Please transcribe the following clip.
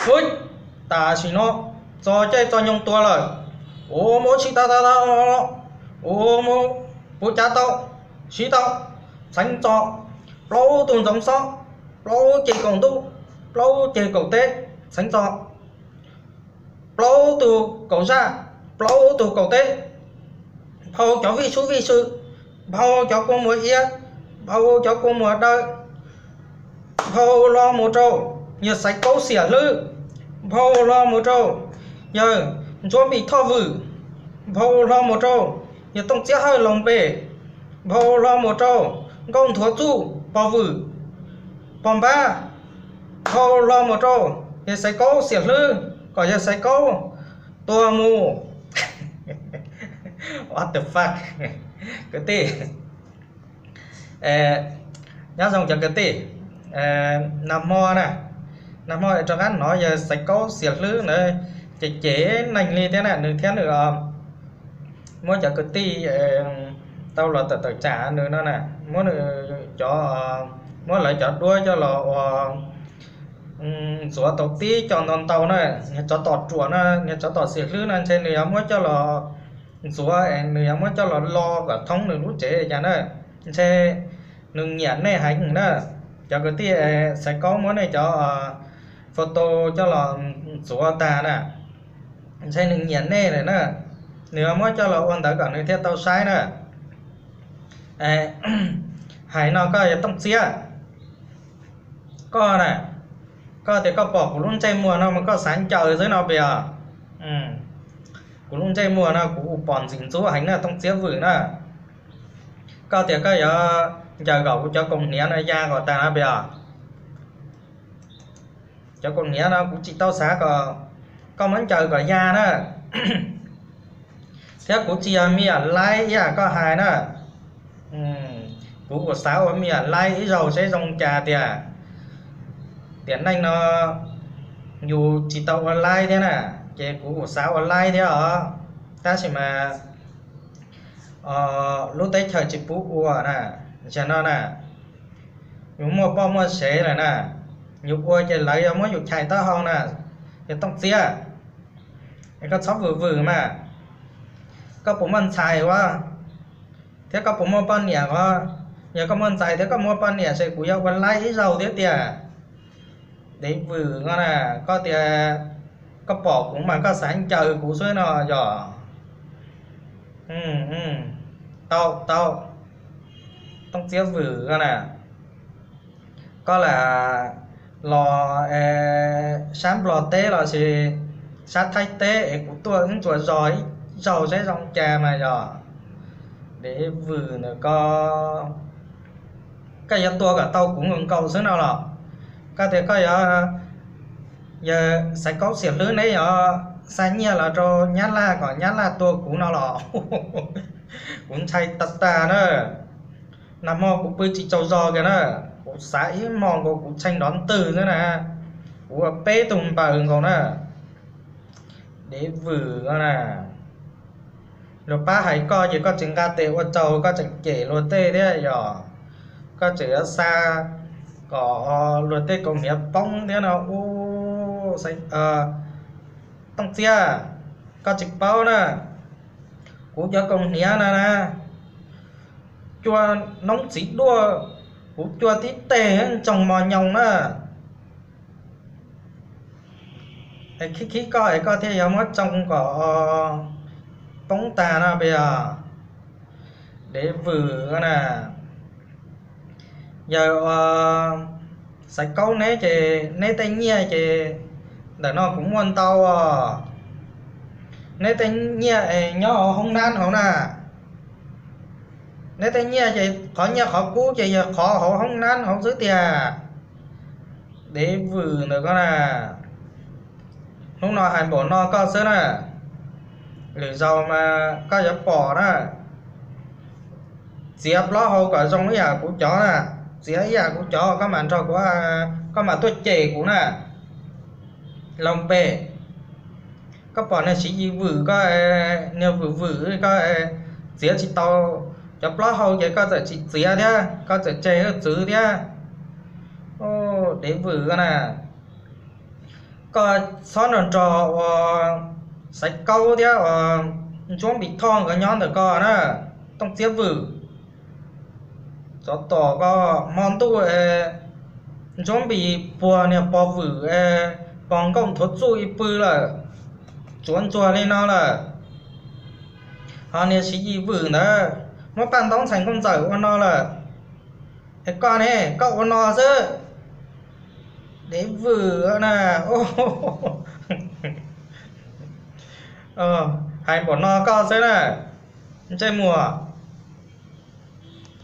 Ub, tam sim no txog caij txog nyoog tuag lawm. Ua mus sib tau tau tau, ua mus puv cav tau, sib tau, txheev txo, plaub tug ntxoov xob, plaub ceg kaum ntuj, plaub ceg kaum teb, txheev txo, plaub tug kaum zaj, plaub tug kaum teb, nphau cov vij sub vij sw, nphau cov kua muag iab, nphau cov kua muag dawb, nphau hlo mus rau yawg Xaiv Kaub xiam hlwb, nphau hlo mus rau yawg Ntsuab Npis Thoj Vwm, nphau hlo mus rau yawg Tooj Txiab Hawj Loos Npe, nphau hlo mus rau Nkauj Nthuav Txuj Pog Vwm, Pog Npab, nphau hlo mus rau yawg Xaiv Kaub xiam hlwb kom yawg Xaiv Kaub tuag mus. What the fuck, kwv tij. Nyob zoo cov kwv tij, nag hmo na, nag hmo rov qab hnov yawg Xaiv Kaub xiam hlwb ntawd ces cem neeg li thiab na, nws thiab nws muab cov kwv tij tau los tawm tawm tsam nws no na, muab nws cov, muab lawv cov duab coj los ua ntxuav tau tib co ntau ntau na, niag tsov tom ruam no, niag tsov tom xiam hlwb no ntshe nws yuav muab coj los ntxuav es nws yuav muab coj los lo kom thoob nws lub tsev cas na. Ntshe nws nyiam nej heev na. Cov kwv tij, Xaiv Kaub muab nej cov photo coj los ntxuav tag na, ntshe nws nyiam nej lawm na. Nws yuav muab coj los ua ntawd kom nws thiaj tau saib na. Hais no koj yog Tooj Txiab, koj na, koj tias koj pom kuv lub ntsej muag no mas koj xav ncaws xwb no puas yog? Kuv lub ntsej muag no kuv ua pom ntxim ntxub heev na Tooj Txiab Vwm na. Koj tias koj yuav ncaws kom kuv cov kaus hniav no ya kom tag no puas yog? Cov kaus hniav no kuv tsis tau xav kom koj muab ncaws kom ya na. Thiab kuv tsis yog me nyuam laib ib yam koj hais na. Kuv kuj xav ua me nyuam laib ib zaug seb zoo cas tias, tiam neej no yus tsis tau ua laib thiab na, ces kuv kuj xav ua laib thiab os. Tab sis mas lub teb chaws tsis pub ua na, tam sim no na, yus muaj poj muaj sev lawm na, yus ua ces lawv yuav muab yus chais taub hau na, yog Tooj Txiab. Es koj txhob vwm vwm mas, koj puas muaj ntxhais ua, thiab koj puas muaj poj niam os? Yog koj muaj ntxhais thiab koj muaj poj niam ces kuv yuav ua laib ib zaug thiab tiag. Dev vwm ko na, koj tias koj pom kuv mas koj xav ncaws kuv xwb no yog? Tau tau, Tooj Txiab Vwm ko na, koj lam los sab Nplog teb los sis sab Thaib teb es kuv tuaj wb ntsuas zog ib zaug seb zoo cas mas yog. Dev vwm ntawm ko, koj yuav tua kom tau kuv nkaus nkaus xwb no los? Koj tias koj yuav, yawg Xaiv Kaub xiam hlwb neb yuav xa nyiaj los rau Nyab Laj kom Nyab Laj tua kuv no los? Kuv ntshai tag tag na. Nag hmo kuv pw tsis tsaug zog kiag na, kuv xav ib hmo nkaus kuv tshee nrov ntwg xwb na, kuv ua peb tug npaws nkaus na. Dev vwm ko na, luag pab hais koj ces koj tsis nqa tes ua tsaug, koj tseem cem luag tej thiab yog? Koj tseem yuav xa kom luag tej kaus hniav poob thiab no. Ub, Tooj Txiab, koj tsis paub na, kuv cov kaus hniav no na, cua noob txiv duaj, kuv cua tib teg ntsoog mos nyoos na. Es khib khib koj es koj thiaj yuav muab tsoo kom poob tag no puas yog? Dev vwm ko na. Yawg Xaiv Kaub neb ces neb tej nyiaj ces ntawm no kuv muaj ntau os. Neb tej nyiaj es nyob hauv hoob nab hauv na. Neb tej nyiaj ces qhov nyiaj qhov kub ces yog qhov hauv hoob nab hauv xwb tiag. Dev vwm ntawm ko na, hnub no hais npaum no koj xwb na, lwm zaus mas koj yuav pom na. Txiav plaub hau kom zoo ib yam kuv cov na, txiav ib yam kuv cov koj mam nrog kuv, koj mam tuaj cem kuv na. Laus Npe, koj pom niag Siv Yis Vwm ko, niag Vwm Vwm ko, txiav tsis tau cov plaub hau ces koj txawm tsis txiav thiab, koj txawm tseg wb txwv thiab. Dev vwm ko na, Koj txhob nrog nrog uas Xaiv Kaub thiab uas Ntsuab Npis Thoj nkawd nyob ntawm koj na, Tooj Txiab Vwm. Tsov tom koj, hmo ntuj es Ntsuab Npis puag niag Pov Vwm es Pov Nkauj nthuav txuj ib pw lawm, tsuav ntsuag li no lawm. Ho niag Siv Yis Vwm ntawd muab paj ntaub ntxhais nkauj ntxawm ua no lawm. Es koj ne, koj ua no xwb. Dev Vwm na, hais npaum no koj xwb na, ntsej muag.